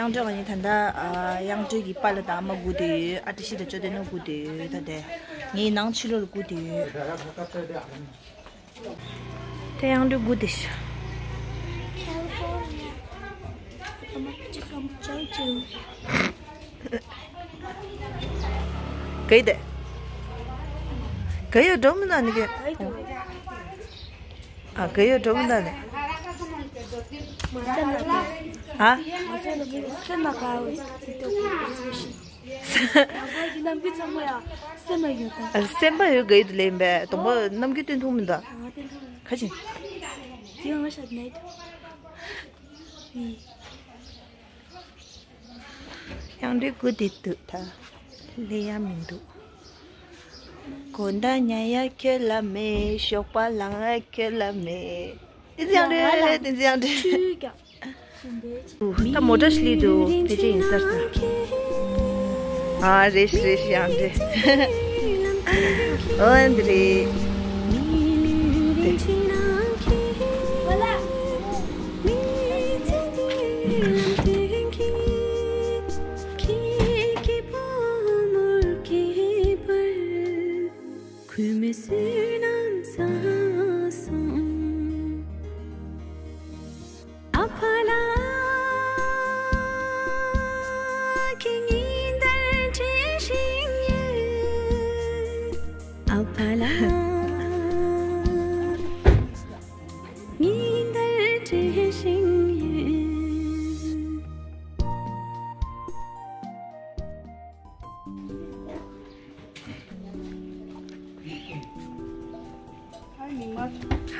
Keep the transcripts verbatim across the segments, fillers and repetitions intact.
དབྱངས་སྒྲོལ་ང་གཉིས་ད་ལྟ་ཨ་དབྱངས་སྒྲོལ་གྱི་པཱ་ལགས་དང་ཨ་མ་སྒུག་བསྡད་ཡོད། ཨ་བཀྲ་ཤིས་དང་ཅོ་ཏེ་ནོར་སྒུག་བསྡད་ཡོད། ད་དེ་ངའི་ནང་ཕྱི་ལོགས་ལ་སྒུག་བསྡད་ཡོད། དེ་དབྱངས་སྒྲོལ་སྒུག་བསྡད་ཤག་ག་ཡི་དེ། ག་ཡི་འགྲོ་མི་ན་ནི་གི། ཨ་ག་ཡི་འགྲོ་མི་ན་ནི། ཨ། སེམས་ན་ག་བའི་དེ་ལྟ་བུ་ཡོད་པའི་ཚོད་ཤིང་། ཡང་གོ་གི་ནམ་རྒྱུན་ཚང་མ་ཡང་སེམས་ན་ཡོད་ད། ཨ་སེམས་པ་ཡོད་ག་ཡི་དེ་ལེན་པས་དང་པོ་ནམ་རྒྱུན་སྟོན་ཐུང་མི་འདུག་ཨ་སྟོན་ཐུང་མི་ཁ་ཅིག་དེ་ཡང་ང་ཤ་ནད། དབྱངས་སྒྲོལ་སྒུག་བསྡད་འདུག་ད་སླེབས་ཡ་མི་འདུག་དགོང་དག་ཉལ་ཡ་ཁྱོད་ལ་མེད། ཞོགས་པ་ལངས་ཡ་ཁྱོད་ལ་མེད། བསྟན་འཛིན་དབྱངས་སྒྲོལ། བསྟན་འཛིན་དབྱངས་སྒྲོལ། ད་མོ་ཊ་ཞིག་སླེབས་འདུག་དེ་ཅི་ཡིན་ས་རེད། ཨ་རེད་རེད་དབྱངས་སྒྲོལ། ཨོ་འདི་རེད།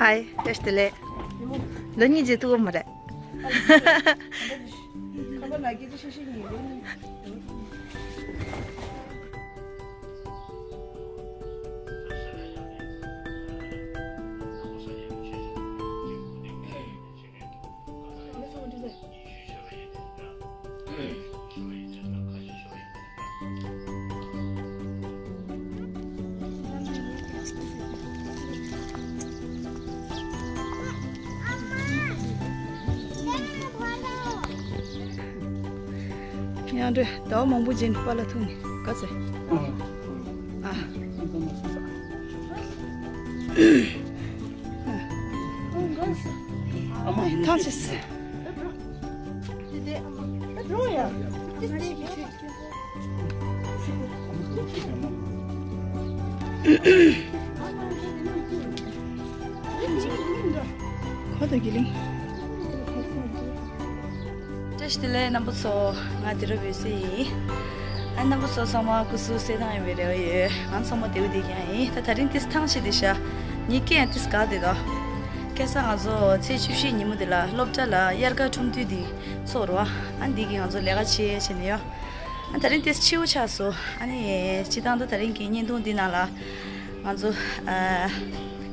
ཧའི། བཀྲ་ཤིས་བདེ་ལེགས། ལོ་གཉིས་རྗེས་ཐུག་པ་མ་རེད། དབྱངས་སྒྲོལ་ཟླ་བ་མང་པོ་རྗེས་པཱ་ལགས་ཐུག་ནས་ག་ཚོད། ཨ། ཐང་ཆད། ཁོ་དང་དགེ་ལིང་། བཀྲ་ཤིས་བདེ་ལེགས་རྣམ་པ་ཚོ། ང་དེ་རབ་འོད་ཟེར་ཡིན། ཨ་རྣམ་པ་ཚོ་ཚང་མ་སྐུ་གཟུགས་གསལ་ཐང་ཡིན་པའི་རེ་བ་ཡོད། ང་ཚང་མ་བདེ་པོ་བསྡད་ཀྱི་ཡིན། ད་དེ་རིང་ཏིས་ཐང་ཆད་བསྡད་ཤག་ཉིན་སྐྱེས་ཡང་ཏིས་དགའ་བསྡད་དོ། ཁ་སང་ང་ཚོ་ཚེས་བཅུ་བཞི་ཉིན་མོ་འདི་ལ་སློབ་གྲྭ་ལ་དབྱར་ཁ་ཁྲོམ་འདུས་འདི་ཚོགས་རོགས། ཨ་འདི་གི་ང་ཚོ་ལས་ཀ་བྱེད་བྱས་ནས་ཡོད། ཨ་ད་རིང་ཏིས་ཕྱི་པོ་ཆགས་སོང་། ཨ་ནི་སྤྱིར་བཏང་ད་ད་རིང་གི་བརྙན་ཐུང་འདི་ནང་ལ་ང་ཚོ་ཨ་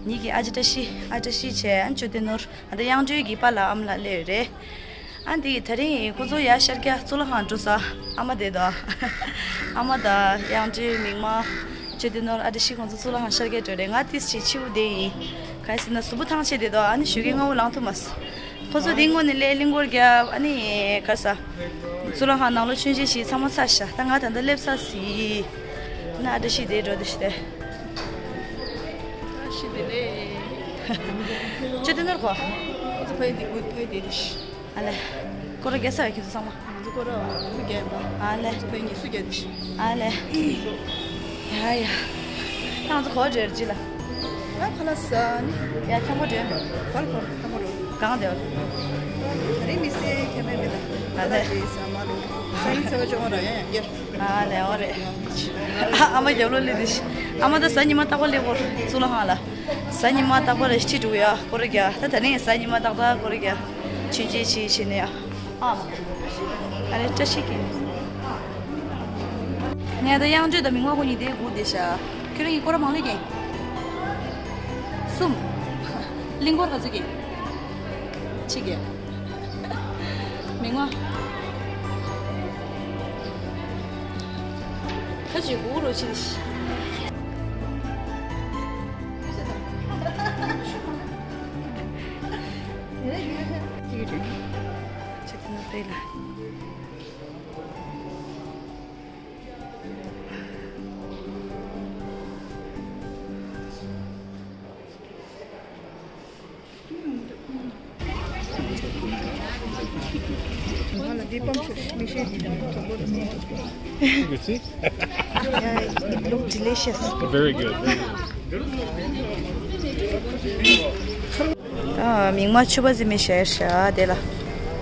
ཉིད་ཀྱི་ཨ་ཅེ་བཀྲ་ཤིས། ཨ་བཀྲ་ཤིས་བྱས། ཨ་ཅོ་ཏེ་ནོར། ཨ་ད་དབྱངས་སྒྲོལ་གྱི་པཱ་ལགས་ཨ་མ་ལགས་སླེབས་ཡོད་རེད། ཨ་འདི་ད་རིང་ཁོ་ཚོ་ཡར་ཤར་རྒྱག་གཙུག་ལག་ཁང་འགྲོ་ས། ཨ་མ་བསྡད་དོ། ཨ་མ་དང་དབྱངས་སྒྲོལ། མིག་དམར། ཅོ་ཏེ་ནོར། ཨ་བཀྲ་ཤིས་ཁོང་ཚོ་གཙུག་ལག་ཁང་ཤར་རྒྱག་འགྲོ་རེད། ང་ཏིས་ཅིག་ཕྱི་པོ་བསྡད་ཡིན། ག་རེ་ཟེར་ན་གཟུགས་པོ་ཐང་ཆད་བསྡད་དོ། ཨ་ནི་ཞོགས་ཀས་སྔ་པོ་ལངས་ཐུབ་མ་སོང་། ཁོ་ཚོ་འདི་སྔོན་ནས་སླེབས། གླིང་སྐོར་རྒྱབ། ཨ་ནི་ག་རེ་ཟ། གཙུག་ལག་ཁང་ནང་ལོགས་མཆོད་མཇལ་བྱས། ཚང་མ་ཚར་ཤག་ད་ང་ད་ལྟ་སླེབས་ཚར་ཟིན། ཨ་བཀྲ་ཤིས་དེ་འགྲོ་དེ་ཤི་དེ། བཀྲ་ཤིས་བདེ་ལེགས། ཅོ་ཏེ་ནོར་གོ། ཁོ་ཚོ་ཕ་ཡུལ་འདི་དགོས། ཕ་ཡུལ་འདི་རེད། ཨ་ལེ། སྐོར་ར་རྒྱག་ས་ཡོད། ཁྱེད་ཚོ་ཚང་མ། ང་ཚོ་སྐོར་ར་ཉི་ཤུ་བརྒྱབ་ཡིན་པ། ཨ་ལེ། ང་ཚོ་ཕ་ཡུལ་ཉི་ཤུ་བརྒྱབ་འདི་ཤི། ཨ་ལེ། ཡ་ཡ། ད་ང་ཚོ་ག་པར་འགྲོ་ཡ་རེད་ཅི་ལ། ང་ཁ་ལག་ཟ་ནི། ཡ་ཁྱམས་པ་འགྲོ་ཡ་མེད། ག་ལ་ག་ལ། ཁྱམས་པ་འགྲོ། གང་བསྡད་པ། ད་རིང་མི་སེར་ཁྱད་པར་མེད་ད། ཨ་ལེ། ཁ་ལག་ཅིག་ཟ་མ་ལུས། ས་ཡིན་ཚ་བ་ཅོག་མ་ར་ཡ་ཡང་སྐྱེར། ཨ་ལེ། འོ་རེད། ཨ་མ་རྒྱབ་ལོགས་སླེབས་འདི་ཤི། ཨ་མ་ད་གཟའ་ཉི་མ་རྟག་པར་སླེབས་སྐོར་གཙུག་ལག་ཁང་ལ། གཟའ་ཉི་མ་རྟག་པར་ཁྲིད་འགྲོ་གི་ཡ། སྐོར་ར་རྒྱག་ད་ད་ནི་གཟའ་ཉི་མ་རྟག་པར་སྐོར་ར་རྒྱག་མཆོད་མཇལ་བྱས་བྱས་ནས་ཡ། ཨ་མ། ཨ་རེ་བཀྲ་ཤིས་ཀྱི། ངས་ད་དབྱངས་སྒྲོལ་དང་མིག་དམར་ཁོ་གཉིས་དེ་སྒུག་བསྡད་ཤག་ཁྱོད་རང་གི་སྐོར་ར་མང་ལེ་གིན། གསུམ། གླིང་སྐོར་ག་ཚོད་གིན། གཅིག་གིས། མིག་དམར། ཁ་ཅིག་སྒུག་རོགས་བྱེད། ཅོ་ཏེ་ནོར་སྤྲད་ལ། Lip balm should be shared with the You see? Yeah, it looked delicious. Very good. Very good. ཨ། མིག་མ་ཕྱུ་པ་ཟི་མི་ཤར་ཤ་དེ་ལ།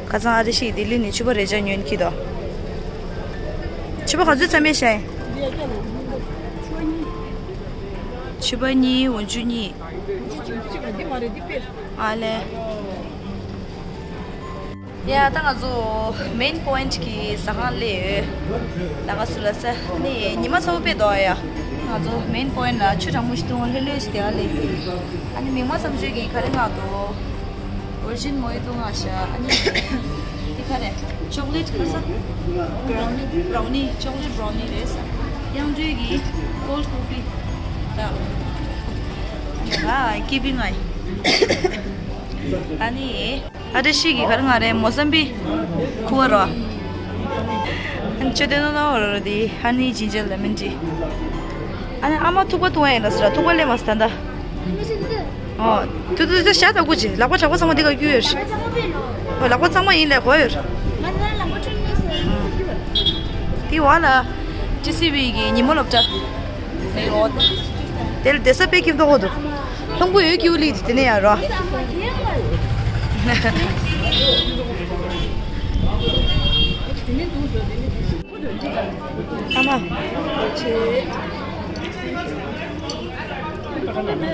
ཁ་སང་ཨ་རི་ཤི་ལྡི་ལི་ནི་ཕྱུ་པ་རེ་ཅག་ཉོན་གྱི་དོ། ཕྱུ་པ་ག་ཚོད་ཚ་མེད་ཤ། ཕྱུ་པ་གཉིས། འོ་ཇུ་གཉིས། ཨ་ལེ། ཡ། ད་ང་ཚོ་མེན་པོ་ཡིན་ཊི་གི་ཟ་ཁང་སླེབས་ཡོད། ད་ག་སུ་ལ་ས་ནི་ཉི་མ་ཚ་པོ་དཔེ་འདུག་ཡ། ང་ཚོ་མེན་པོ་ཡིན་ཊི་ལ་ཆུ་གྲང་མོ་ཞིག་བཏུང་བ་ལྷོད་ལྷོད་ཞིག་དེ་ག་སླེབས། ཨ་ནི་མིག་མ་བསམ་ཚུལ་གྱི་ག་རེ་མངགས་འདུག་ཝར་ཇིན་མོ་ཧི་ཏོ་མངགས་ཤག་ཨ་ནི་དེ་ག་རེ། ཅོག་ལེ་ཊི་ག་ས། བྷ་རའུ་ནི། བྷ་རའུ་ནི། ཅོག་ལེ་ཊི་བྷ་རའུ་ནི་རེད་ས། དབྱངས་སྒྲོལ་གྱི་ཀོལ་ཌི་ཀོ་ཕི། ད་ཨ་ནི་ང་ཀི་བི་ང་ཡིན། ཨ་ནི། ཨ་ཏི་ཤི་གི་ག་རེ་མངགས་རེད། མོ་སམ་བི་ཁུ་བ་རོ། ཨ་ནི་ཅོ་ཏེ་ནོ་ནོ་རོ་དི་ཧ་ནི་ཇིན་ཇར་ལེ་མོན་ཊི། ཨ་ནི་ཨ་མ་ཐུག་པ་ཐུག་པ་ཡིན་ལ་སི་ར་ཐུག་པ་ལེ་མ་སི་ད་ད། ཨོ། ཐུག་ཐུག་ཐུག་ཤ་ད་ཀུ་ཅི་ལག་པ་ཇག་པ་ཚང་མ་འདི་ག་རྒྱུ་ཡོད་རེད། ཨོ། ལག་པ་གཙང་མ་ཡིན་ལེ་གོ་ཡོད་རེད། དེ་བ་ལ་ཊི་སི་ཝི་གི་ཉིན་མོ་སློབ་གྲྭ། དེ་ལ་བསྡད་ས་དཔེ་སྐྱིད་མདོག་པོ་འདུག་ལྷུང་པོ་ཡོད་ཀྱི་ཨུ་ལི་དེ་ནས་ཡར་རོ། ཨ་མ།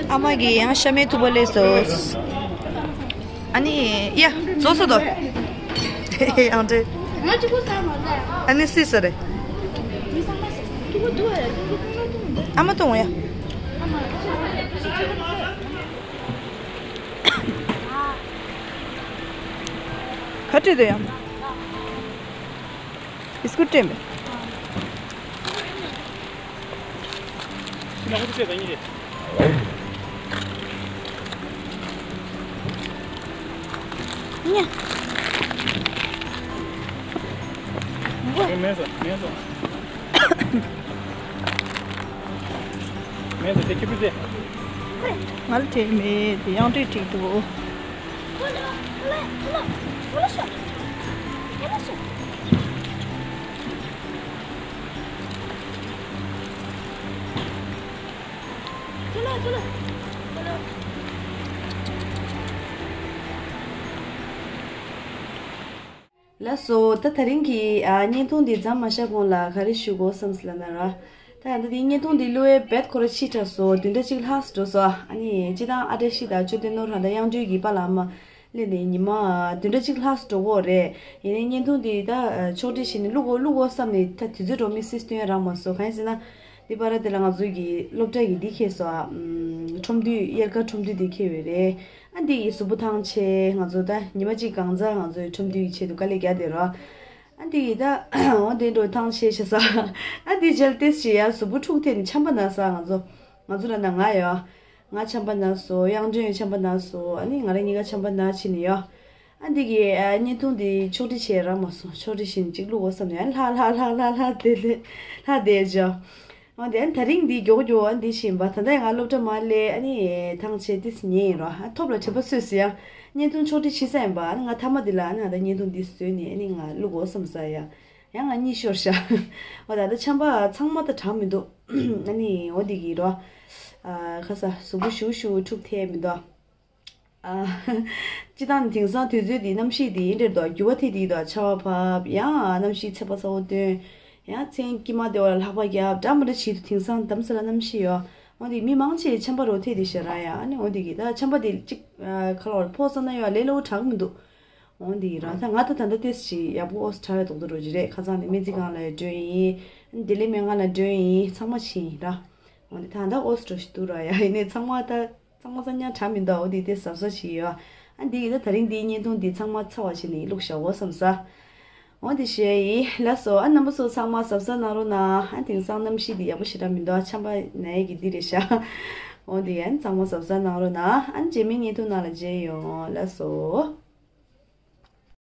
ཨ་མ་གིས་ཡང་ཤ་མེད་ཐུག་པ་ལས་སོ། ཨ་ནི་ཡ། རྫོགས་སོ་དོ། ཡང་འདྲེ། ང་གཅིག་པུ་ཟ་མ་ཟ། ཨ་ནི་སི་ཟ་རེད། མི་ཚང་མ་ཟ། གཅིག་པུ་འདུག་ཨ་ཡ། ཨ་མ་གཏོང་ཡ། ག་འདྲ་འདུག་ཡང་། བིས་ཀུཊ་སྤྲད་མེད། ཉ། མེད་སོ། མེད་སོ། མེད་སོ། དེ་ཁྱི་པི་ཙེ། ང་ལ་དྲན་མེད་དེ་ཡང་དྲན་དྲན་འདུག་ལགས་སོ། ད་དེ་རིང་གི་ཨ་བརྙན་ཐུང་འདི་མཚམས་མ་བཞག་གོང་ལ་ག་རེ་ཞུ་དགོས་བསམ་སོང་ལབ་ན་ར། ད་ཡང་ད་འདི་བརྙན་ཐུང་འདི་བླུག་ཡས་བེད་ཁོ་ར་ཕྱི་དྲགས་སོང་། བདུན་ཕྲག་གཅིག་ལྷག་འགྲོ་སོང་། ཨ་ནི་སྤྱིར་བཏང་ཨ་བཀྲ་ཤིས་དང་ཅོ་ཏེ་ནོར་ཧ་ད་དབྱངས་སྒྲོལ་གྱི་པཱ་ལགས་ཨ་མ་སླེབས་ནས་ཉི་མ་བདུན་ཕྲག་གཅིག་ལྷག་འགྲོ་གི་ཡོད་རེད། ཡིན་ནའི་བརྙན་ཐུང་འདི་ད་ཕྱོགས་སྒྲིག་བྱས་ནས་བླུག་དགོས་བླུག་དགོས་བསམ་ནས་ད་དུས་ཚོད་འགྲོ་མི་སྲིད་སྟོན་རག་མ་སོང་། གང་ཡིན་ཟེར་ན། འདི་བར་དེ་ལ་ང་ཚོའི་གི་སློབ་གྲྭ་གི་འདི་ཁེལ་སོང་ཨ། ཁྲོམ་འདུས་དབྱར་ཁ་ཁྲོམ་འདུས་འདི་ཁེལ་ཡོད་རེད། ཨ་འདི་གི་གཟུགས་པོ་ཐང་ཆད། ང་ཚོ་ད་ཉི་མ་གཅིག་གང་ཚ་ང་ཚོའི་ཁྲོམ་འདུས་ཀྱི་ཆེད་དུ་དཀའ་ལས་རྒྱག་བསྡད་རོགས། ཨ་འདི་གི་ད་འོ་དེ་འགྲོ་ཐང་ཆད་ཤ་ས། ཨ་འདི་རྗེས་ལ་ཏེས་ཤི་ཡ་གཟུགས་པོ་འཁྲུགས་ཐེབས་ནས་ཆམ་པ་ན་ས། ང་ཚོ་ང་ཚོ་ལ་ན་ང་ཡོད། ང་ཆམ་པ་ན་སོང་། དབྱངས་སྒྲོན་ཆམ་པ་ན་སོང་། ཨ་ནི་ང་རང་གཉིས་ཀ་ཆམ་པ་ན་ཕྱིན་ནས་ཡོད། ཨ་འདི་གི་ཨ་བརྙན་ཐུང་འདི་ཕྱོགས་སྒྲིག་བྱས་རག་མ་སོང་། ཕྱོགས་སྒྲིག་བྱས་ནས་གཅིག་བླུག་དགོས་བསམ་ནས་ཨ་ལྷ་ལྷ་ལྷ་ལྷ་ལྷ་དེ་ལས་ལྷ་དེ་ཅོ། འོ་དེ་ཨ་ནི་དེ་རིང་འདི་མགྱོགས་མགྱོགས་ཨ་འདི་བྱིན་པ་ད་ལྟ་ང་སློབ་གྲྭ་མ་སླེབས། ཨ་ནི་ཐང་ཆད་ཏིས་ཉེ་ཡིན་རོ། ཨ་ཐོབ་ལ་དྲན་པ་གསོས་སི་ཡ། བརྙན་ཐུང་ཕྱོགས་སྒྲིག་བྱེད་ས་ཡིན་པ། ཨ་ནི་ང་མཐའ་མ་འདི་ལ་ཨ་ནི་ང་ད་བརྙན་ཐུང་འདི་བཟོས་ནས་ཨ་ནི་ང་བླུག་དགོས་བསམ་ས་ཡ། ཡང་ང་གཉིད་ཤོར་ཤག་འོ་ད་ད་ཆམ་པ་ཚང་མ་ད་དྲག་མི་འདུག་ཨ་ནི་འོ་འདི་གི་རོ། ཨ་ཁ་ས་གཟུགས་པོ་ཞུ་ཞུ་འཁྲུགས་ཐེབས་མི་འདུག་ཨ། སྤྱི་བཏང་ནི་དེང་སང་དུས་ཚོད་འདི་གནམ་གཤིས་འདི་འདྲ་འདུག་འགྱུར་བ་ཐེབས་ཀྱི་འདུག་ཆར་པ་བབས། ཡང་གནམ་གཤིས་ཚ་པ་ཚ་པོ་སྟོན། ཡང་མཚན་དཀྱིལ་མ་བདེ་བ་ལ་ལྷགས་པ་རྒྱབ། འདྲ་མི་འདྲ་བྱེད་དུས་དེང་སང་གདམ་ས་ལ་གནམ་གཤིས་ཡོད། འོ་འདི་མི་མང་ཆེ་ཆམ་པ་རོ་ཐེབས་དེ་ཤ་ར་ཡ། ཨ་ནི་འོ་འདི་གི་ད་ཆམ་པ་འདི་གཅིག་ཁ་ལོ་ཕོག་ས་ན་ཡོད་ལས་སླ་བོ་དྲག་མི་འདུག་འོ་འདི་གི་ར་ད་ང་ད་ད་ལྟ་ཏེས་ཅིག་ཡག་པོ་ཨོས་དྲག་ཡོད་མདོག་མདོག་འགྲོ་གི་རེད། ཁ་སང་ནི་སྨན་རྩིས་ཁང་ལ་འགྲོ་ཡིན། ལྡི་ལི་སྨན་ཁང་ལ་འགྲོ་ཡིན། ཚང་མ་ཕྱིན་ཡིན་ར། འོ་འདི་ད་ད་ཨོས་འགྲོ་ཞིག་འདུག་ར་ཡ། ཡིན་ནའི་ཚང་མ་ད། གཙང་མ་གཙང་རྐྱང་དྲག་མི་འདུག་འོ་དེ་དེ་གཟབ་གཟབ་བྱེད་ཡོད། ཨ་འདི་ཡིན་ན་ད་རིང་འདིའི་བརྙན་ཐུང་འདི་ཚང་མ་ཚར་བ་བྱས་ནས་བླུགས་བཞག་འོ་བསམ་ས། འོ་དེ་བྱས་ཡིན་ལགས་སོ། ཨ་རྣམ་པ་ཚོ་ཚང་མ་གཟབ་གཟབ་གནང་རོགས་གནང་། ཨ་དེང་སང་གནམ་གཤིས་འདི་ཡག་པོ་ཞེ་དྲག་མི་འདུག་ཨ་ཆམ་པ་ན་ཡས་ཀྱི་འདི་རེད་ཤག་འོ་དེ་ཡིན་ཚང་མ་གཟབ་གཟབ་གནང་རོགས་གནང་། ཨ་རྗེས་མའི་བརྙན་ཐུང་ནང་ལ་མཇལ་ཡོང་ལགས་སོ།